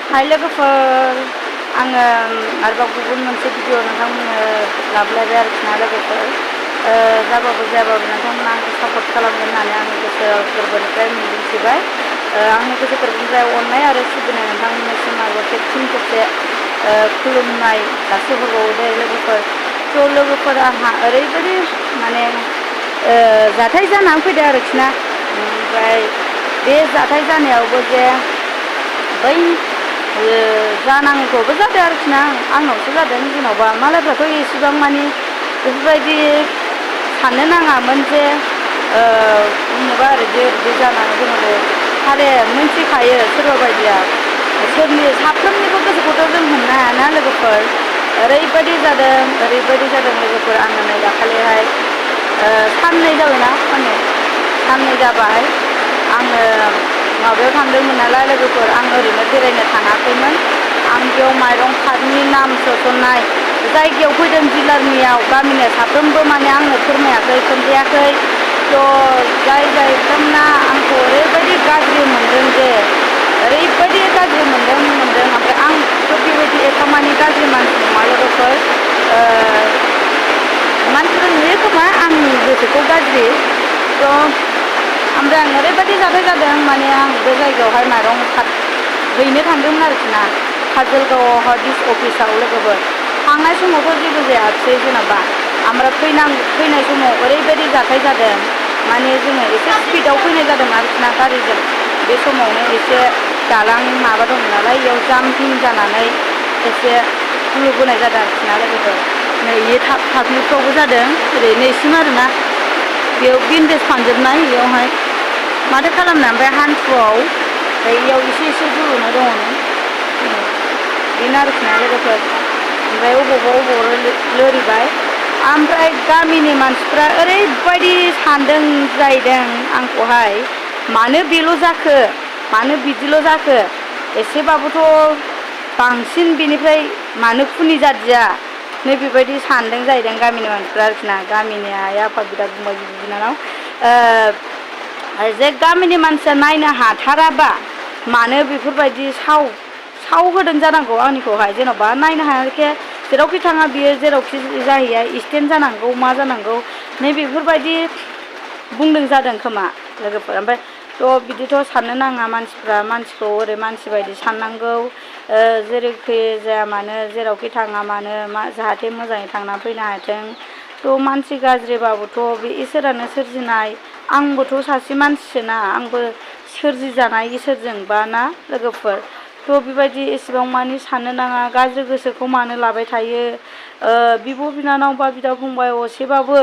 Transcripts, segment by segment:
हाय लोगोफोर आङो आरोबाव गुबुन मोनसे भिडिअ नोंथांमोननो लाबोलायबाय आरोखि ना लोगोफोर जाबाबो जायाबाबो नोंथांमोना आंखौ सापर्ट खालामगोन होननानै आंनि गोसो गोरबोनिफ्राय मिजिंथिबाय आंनि गोसो गोरबोनिफ्राय अननाय आरो सिबिनाय नोंथांमोननिसिम आरोबाव फिन खेबसे खुलुमनाय जासिहरबावो दे लोगोफोर। थ' लोगोफोर आंहा ओरैबायदि माने जाथाय जानानै फैदों आरोखि ना। ओमफ्राय बे जाथाय जानायावबो जे बै जानांगौबो जादों आरोखि ना आंनावसो जादों जेन'बा मालायफ्राथ' एसेबां मानि बेफोरबायदि साननो नाङामोन जे बुंनोबा आरो जे जानानै दङ आरे मिन्थिखायो सोरबा बायदिया सोरनि साफ्रोमनिबो गोसोखौथ' जों हमनो हायाना लोगोफोर। ओरैबायदि जादों लोगोफोर आङो नै दाखालिहाय साननै जाबायना साननै जाबाय आङो माबायाव थांदोंमोन नालाय लोगोफोर आं ओरैनो बेरायनो थाङाखैमोन। आं बेयाव माइरं कार्डनि नाम सोसननाय जायगायाव फैदों डिलारनियाव गामिनि साफ्रोमबो माने आंनो फोरमायाखै खोन्थायाखै। थ' जाय बिथांमोना आंखौ ओरैबायदि गाज्रि मोनदों जे ओरैबायदि गाज्रि मोनदों ओमफ्राय आंथ' बेबायदि एफामानि गाज्रि मानसि नङा लोगोफोर। मानसिफोर नुयो खोमा आंनि गोसोखौ गाज्रि थ' ओमफ्राय आं ओरैबायदि जाथाय जादों माने आं बे जायगायावहाय माइरं कार्ड हैनो थांदोंमोन आरोखि ना काजलगावआवहाय डिस अफिसाव लोगोफोर। थांनाय समावथ' जेबो जायाखिसै जेन'बा ओमफ्राय फैनाय समाव ओरैबायदि जाथाय जादों माने जोङो एसे स्पिडआव फैनाय जादों आरोखि ना गारिजों। बे समावनो एसे दालां माबा दं नालाय बेयाव जाम्पिं जानानै एसे खुलुबोनाय जादों आरोखि ना लोगोफोर। नै बे थाखोफ्रावबो जादों ओरै नैसिम आरोना बेयाव बेन्डेज फानजोबनाय बेयावहाय माथो खालामनो ओमफ्राय हान्थुआव बेयाव एसे गुलुनाय दङ बेनो आरोखि ना लोगोफोर। ओमफ्राय अबावबा लोरिबाय ओमफ्राय गामिनि मानसिफ्रा ओरैबायदि सानदों जाहैदों आंखौहाय मानो बेल' जाखो मानो बिदिल' जाखो एसेबाबोथ' बांसिन बेनिफ्राय मानो खुनि जादिया नै बेबायदि सानदों जाहैदों गामिनि मानसिफ्रा आरोखि ना। गामिनि आइ आफा बिदा फंबाय बिब' बिनानाव जे गामिनि मानसिया नायनो हाथाराबा मानो बेफोरबायदि साव होदों जानांगौ आंनिखौहाय जेन'बा नायनो हायाखै जेरावखि थाङा बियो जेरावखि जाहैया एक्सिडेन्ट जानांगौ मा जानांगौ नै बेफोरबायदि बुंदों जादों खोमा लोगोफोर। ओमफ्राय थ' बिदिथ' साननो नाङा मानसिखौ ओरै मानसि बायदि साननांगौ जेरैखि जाया मानो जेरावखि थाङा मानो जाहाथे मोजाङै थांना फैनो हाथों। थ' मानसि गाज्रिबाबोथ' बे इसोरानो सोरजिनाय आंबोथ' सासे मानसिसोना आंबो सोरजिजानाय इसोरजों बा ना लोगोफोर। थ' बेबायदि एसेबां मानि साननो नाङा गाज्रि गोसोखौ मानो लाबाय थायो। बिब' बिनानाव बा बिदा फंबाय असेबाबो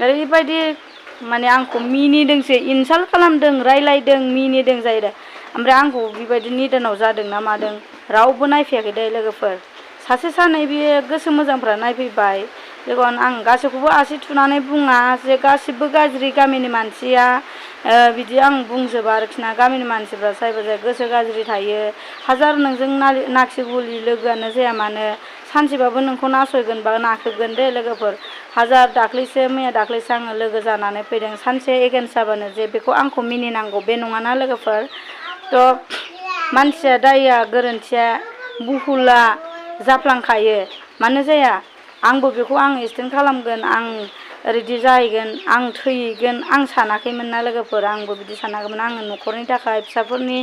ओरैबायदि माने आंखौ मिनिदोंसो इनसाल्ट खालामदों रायलायदों मिनिदों जाहैदों। ओमफ्राय आंखौ बेबायदि निदानाव जादों ना मादों रावबो नायफैयाखै दे लोगोफोर। सासे सानै बियो गोसो मोजांफ्रा नायफैबाय जेखन आं गासैखौबो आसि थुनानै बुङा जे गासिबो गाज्रि गामिनि मानसिया बिदि आं बुंजोबा आरोखि ना। गामिनि मानसिफ्रा जायबा जाय गोसो गाज्रि थायो हाजार नोंजों नाखि गुलि लोगोआनो जाया मानो सानसेबाबो नोंखौ नासयगोन बा नाख्रेबगोन दे लोगोफोर। मैया दाख्लैसो आङो लोगो जानानै फैदों सानसे एगेन्स्ट जाबानो जे बेखौ आंखौ मिनिनांगौ बे नङाना लोगोफोर। थ' मानसिया दाया गोरोन्थिया बुहुला जाफ्लांखायो मानो जाया आंबो बेखौ आं एक्सटेन्ड खालामगोन आं ओरैदि जाहैगोन आं थैगोन आं सानाखैमोन ना लोगोफोर। आंबो बिदि सानाखैमोन आङो न'खरनि थाखाय फिसाफोरनि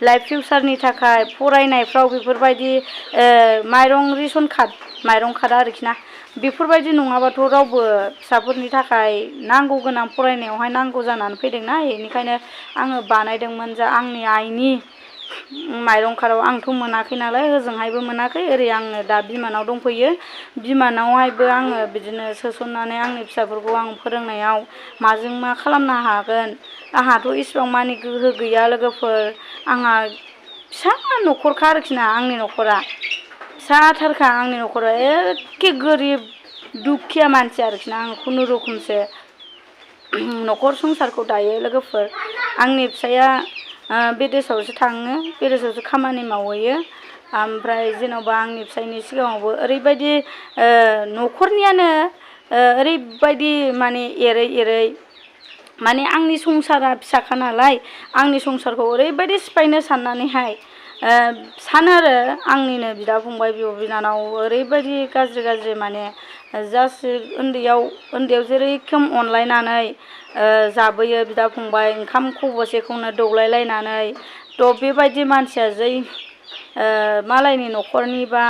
लाइफ फिउचारनि थाखाय फरायनायफ्राव बेफोरबायदि माइरं रेसन कार्ड माइरं कार्डआ आरोखि ना बेफोरबायदि नङाबाथ' रावबो फिसाफोरनि थाखाय नांगौ गोनां फरायनायावहाय नांगौ जानानै फैदोंना बेनिखायनो आङो बानायदोंमोन जा आंनि आइनि माइरं कार्डआव आंथ' मोनाखै नालाय ओजोंहायबो मोनाखै ओरै आङो दा बिमानाव दंफैयो बिमानावहायबो आङो बिदिनो सोसननानै आंनि फिसाफोरखौ आं फोरोंनायाव माजों मा खालामनो हागोन आंहाथ' इसिबां मानि गोहो गैया लोगोफोर। आंहा फिसा न'खरखा आरोखि ना आंनि न'खरा फिसाथारखा आंनि न'खरा एखे गोरिब दुखिया मानसि आरोखि ना आं खुनुरुखुमसो न'खर संसारखौ दायो लोगोफोर। आंनि फिसाया बिदेशआवसो थाङो बिदेशआवसो खामानि मावहैयो। ओमफ्राय जेन'बा आंनि फिसायनि सिगाङावबो ओरैबायदि न'खरनियानो ओरैबायदि माने एरै माने आंनि संसारा फिसाखा नालाय आंनि संसारखौ ओरैबायदि सिफायनो साननानैहाय सानो आरो आंनिनो बिदा फंबाय बिब' बिनानाव ओरैबायदि गाज्रि माने जास्ट उन्दैयाव जेरैखम अनलायनानै जाबोयो बिदा फंबाय ओंखाम खबसेखौनो दौलायलायनानै थ' बेबायदि मानसिया जै मालायनि न'खरनि बा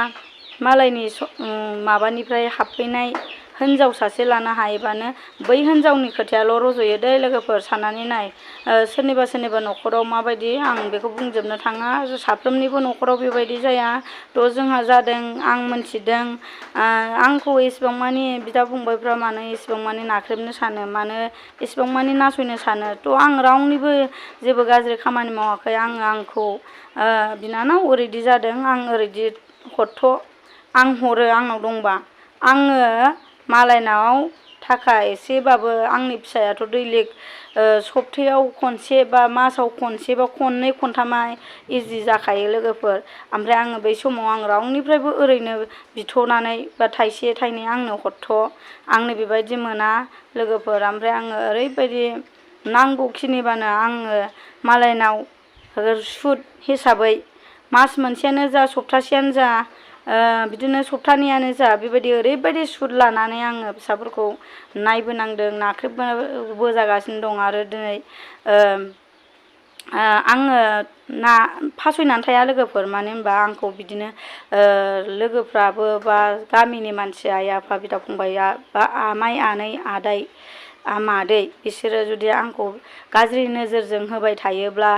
मालायनि माबानिफ्राय हाबफैनाय हिनजाव सासे लानो हायोबानो बै हिनजावनि खोथायाल' रज'यो दै लोगोफोर साननानै नाय सोरनिबा न'खराव माबायदि आं बेखौ बुंजोबनो थाङा साफ्रोमनिबो न'खराव बेबायदि जाया थ' जोंहा जादों आं मोनथिदों आंखौ एसेबां मानि बिदा फंबायफ्रा मानो एसेबां मानि नाख्रेबनो सानो मानो एसेबां मानि नासयनो सानो थ' आं रावनिबो जेबो गाज्रि खामानि मावाखै आंखौ बिनानाव ओरैदि जादों आं ओरैदि हरथ' आं हरो आंनाव दंबा आङो मालायनाव थाखा एसेबाबो आंनि फिसायाथ' दैलिक सप्तायाव खनसे बा मासाव खनसे बा खननै खनथामा इजि जाखायो लोगोफोर ओमफ्राय आङो बै समाव आं रावनिफ्रायबो ओरैनो बिथ'नानै बा थाइसे थाइनै आंनो हरथ' आंनो बेबायदि मोना लोगोफोर ओमफ्राय आङो ओरैबायदि नांगौखिनिबानो आङो मालायनाव सुद हिसाबै मास मोनसेयानो जा सप्तासेयानो जा बिदिनो सप्तानैयानो जा बेबायदि ओरैबायदि सुद लानानै आङो फिसाफोरखौ नायबोनांदों नाख्रेबबोजागासिनो दं आरो दिनै आङो फासयनानै थाया लोगोफोर मानो होनबा आंखौ बिदिनो लोगोफ्राबो बा गामिनि मानसि आइ आफा बिदा फंबाइया बा आमाइ आनै आदै मादै बिसोरो जुदि आंखौ गाज्रि नोजोरजों होबाय थायोब्ला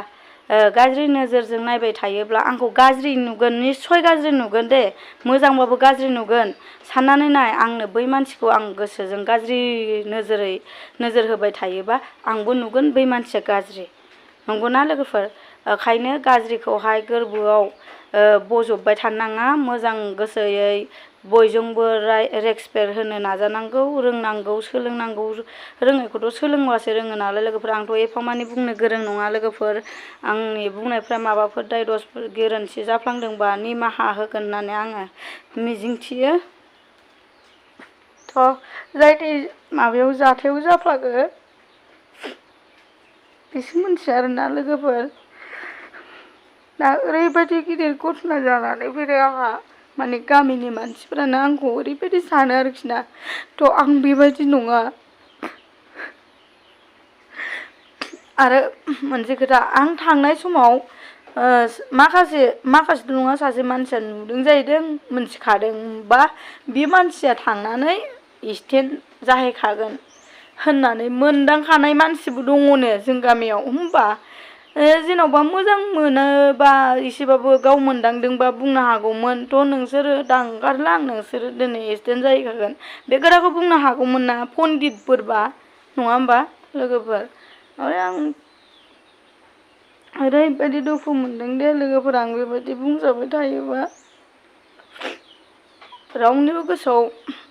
गाज्रि नोजोरजों नायबाय थायोब्ला आंखौ गाज्रि नुगोन निस्सय गाज्रि नुगोन दे मोजांबाबो गाज्रि नुगोन साननानै नाय आंनो बै मानसिखौ आं गोसोजों गाज्रि नोजोर होबाय थायोबा आंबो नुगोन बै मानसिया गाज्रि नंगौना लोगोफोर ओंखायनो गाज्रिखौहाय गोरबोआव बजबबाय थानो नाङा मोजां गोसोयै बयजोंबो रेसपेक्ट होनो नाजानांगौ रोंनांगौ सोलोंनांगौ रोङैखौथ' सोलोंबासो रोङो नालाय लोगोफोर आंथ' एफामानि बुंनो गोरों नङा लोगोफोर आंनि बुंनायफ्रा माबाफोर दाय दस गोरोन्थि जाफ्लांदोंबा निमाहा होगोन होननानै आङो मिजिंथियो थ' जायनि माबायाव जाथायाव जाफ्लाङो बिसो मिथिया आरोना लोगोफोर दा ओरैबायदि गिदिर घटना जानानै फैदों आंहा माने गामिनि मानसिफोरानो आंखौ ओरैबायदि सानो आरोखि ना थ' आं बेबायदि नङा आरो मोनसे खोथा आं थांनाय समाव माखासेथ' नङा सासे मानसिया नुदों जाहैदों मिथिखादों बा बे मानसिया थांनानै एक्सिडेन्ट जाहैखागोन होननानै मोनदांखानाय मानसिबो दङनो जों गामियाव होमबा जेन'बा मोजां मोनोबा एसेबाबो गाव मोनदांदोंबा बुंनो हागौमोन थ' नोंसोरो दांगारला नोंसोरो दिनै एक्सिडेन्ट जाहैखागोन बे खोथाखौ बुंनो हागौमोन ना पन्डितफोरबा नङा होमबा लोगोफोर ओमफ्राय आं ओरैबायदि दुखु मोनदों दे लोगोफोर आं बेबायदि बुंजाबाय थायोबा रावनिबो गोसोआव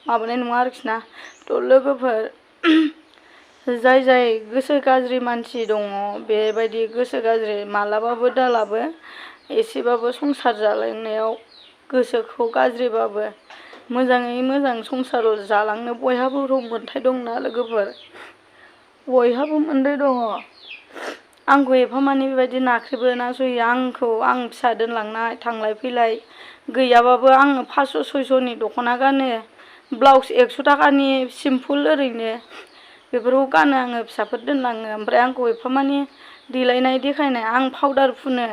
माबानाय नङा आरोखि ना थ' लोगोफोर जाय गोसो गाज्रि मानसि दङ बेबायदि गोसो गाज्रि मालाबाबो दालाबो एसेबाबो संसार जालांनायाव गोसोखौ गाज्रिबाबो मोजाङै मोजां संसार जालांनो बयहाबो मोन्थाय दंना लोगोफोर बयहाबो मोन्थाय दङ आंखौ एफामानि बेबायदि नाख्रेबो नासयो आं फिसा दोनलांनाय थांलाय फैलाय गैयाबाबो आङो 500-600नि दख'ना गानो ब्लाउस 100 थाखानि सिम्पोल ओरैनो बेफोरखौ गानो आङो फिसाफोर दोनलाङो ओमफ्राय आंखौ एफामानि देलायनाय देखायनाय आं पाउडार फुनो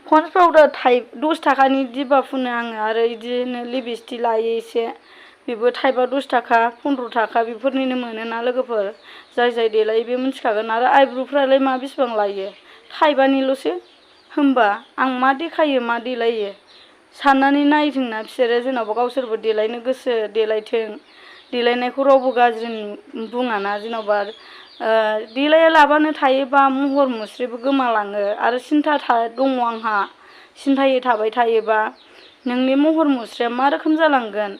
पन्डस पाउडार 10 थाखानि दिबा फुनो आङो आरो बिदिनो लिपस्टिक लायो एसे बेबो थाइबा 10 थाखा 15 थाखा बेफोरनिनो मोनोना लोगोफोर जाय देलायो बे मिथिखागोन आरो आइब्रुफ्रालाय मा बेसेबां लायो थाइबानिल'सो होमबा आं मा देखायो मा देलायो साननानै नायथोंना बिसोरो जेन'बा गावसोरबो देलायनो गोसो देलायथों देलायनायखौ रावबो गाज्रि बुङाना जेन'बा देलायालाबानो थायोबा महर मुस्रिबो गोमालाङो आरो सिन्था दङ आंहा सिन्थायै थाबाय थायोबा नोंनि महर मुस्रिया मा रोखोम जालांगोन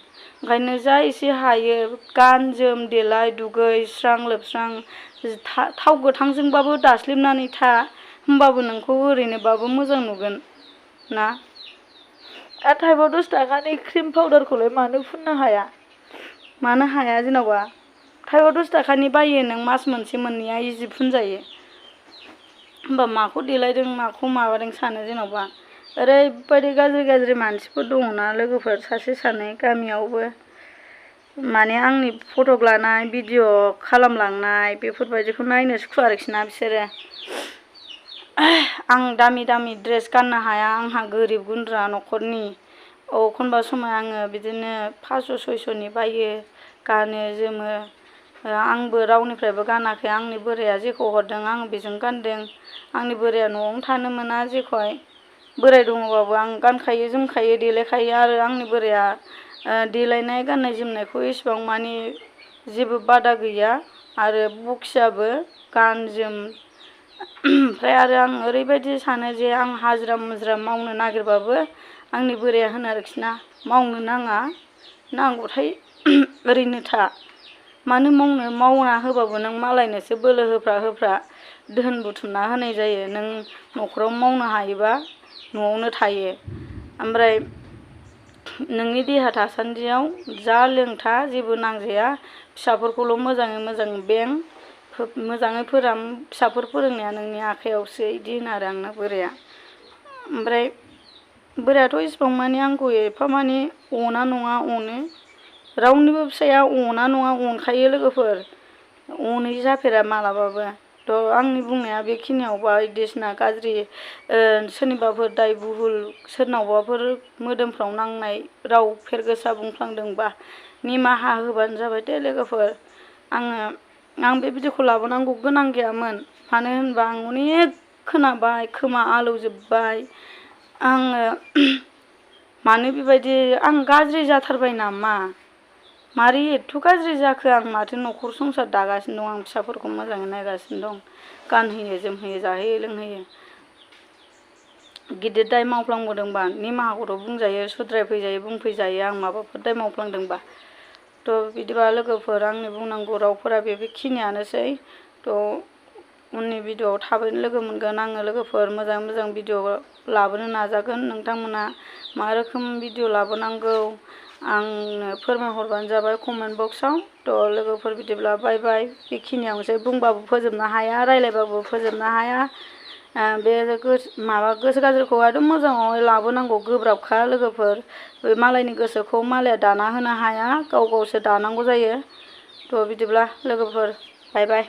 ओंखायनो जा एसे हायो गान जोम देलाय दुगैस्रां लोबस्रां थाव गोथांजोंबाबो दास्लिमनानै था होमबाबो नोंखौ ओरैनोबाबो मोजां नुगोन ना आरो थाइबा 10 थाखानि क्रिम पाउडारखौलाय मानो फुननो हाया मानो हाया जेन'बा थाइबा 10 थाखानि बायो नों मास मोनसे मोननैया इजि फुनजायो होमबा माखौ देलायदों माखौ माबादों सानो जेन'बा ओरैबायदि गाज्रि मानसिफोर दङना लोगोफोर सासे सानै गामियावबो माने आंनि फटक लानाय भिडिअ खालामलांनाय बेफोरबायदिखौ नायनो सुखुवा आरोखि ना बिसोरो आं दामि ड्रेस गाननो हाया आंहा गोरिब गुन्द्रा न'खरनि एखनबा समाव आङो बिदिनो 500-600नि बायो गानो जोमो आंबो रावनिफ्रायबो गानाखै आंनि बोराया जेखौ हरदों आं बेजों गानदों आंनि बोराया न'आवनो थानो मोना जेखौहाय बोराय दङबाबो आं गानखायो जोमखायो देलायखायो आरो आंनि बोराया देलायनाय गाननाय जोमनायखौ एसेबां मानि जेबो बादा गैया आरो बखियाबो गान जोम ओमफ्राय आरो आं ओरैबायदि सानो जे आं हाजिरा मुजिरा मावनो नागिरबाबो आंनि बोराया होनो आरोखि ना मावनो नाङा नांगौथाय ओरैनो था मानो मावना होबाबो नों मालायनोसो बोलो होफ्रा धोन बुथुमना होनाय जायो नों न'खराव मावनो हायोबा न'आवनो थायो ओमफ्राय नोंनि देहा थासान्दियाव जा लोंथा जेबो नांजाया फिसाफोरखौल' मोजाङै बें मोजाङै फिसाफोर फोरोंनाया नोंनि आखायावसो इदि होनो आरो आंना बोराया ओमफ्राय बोरायाथ' इसिबां मानि आंखौ एफा मानि अना नङा अनो रावनिबो फिसाया अना नङा अनखायो लोगोफोर अनै जाफेरा मालाबाबो थ' आंनि बुंनाया बेखिनियाव बायदिसिना गाज्रि सोरनिबाफोर दाय बुहुल सोरनावबाफोर मोदोमफ्राव नांनाय राव फेरगोसा बुंफ्लांदोंबा निमाहा होबानो जाबाय दे लोगोफोर आं बे भिडिअखौ लाबोनांगौ गोनां गैयामोन मानो होनबा आं अनेक खोनाबाय खोमा आलौजोब्बाय आङो मानो बेबायदि आं गाज्रि जाथारबाय नामा मारै एथ' गाज्रि जाखो आं माथो न'खर संसार दागासिनो दं आं फिसाफोरखौ मोजाङै नायगासिनो दं गानहोयो जोमहोयो जाहोयो लोंहोयो गिदिर दाय मावफ्लांबोदोंबा निमाहाखौथ' बुंजायो सुद्रायफैजायो बुंफैजायो आं माबाफोर दाय मावफ्लांदोंबा थ' बिदिबा लोगोफोर आंनि बुंनांगौ रावफोरा बेखिनियानोसै थ' उननि भिडिअआव थाबैनो लोगो मोनगोन आङो लोगोफोर मोजां भिडिअ लाबोनो नाजागोन नोंथांमोना मा रोखोम भिडिअ लाबोनांगौ आंनो फोरमायहरबानो जाबाय कमेन्ट बक्सआव थ' लोगोफोर बिदिब्ला बाय बाय बेखिनियावनोसै बुंबाबो फोजोबनो हाया रायलायबाबो फोजोबनो हाया बे गोसो गाज्रिखौहाय मोजाङाव लाबोनांगौ गोब्राबखा लोगोफोर बे मालायनि गोसोखौ मालाया दाना होनो हाया गाव गावसो दानांगौ जायो थ' बिदिब्ला लोगोफोर बाय बाय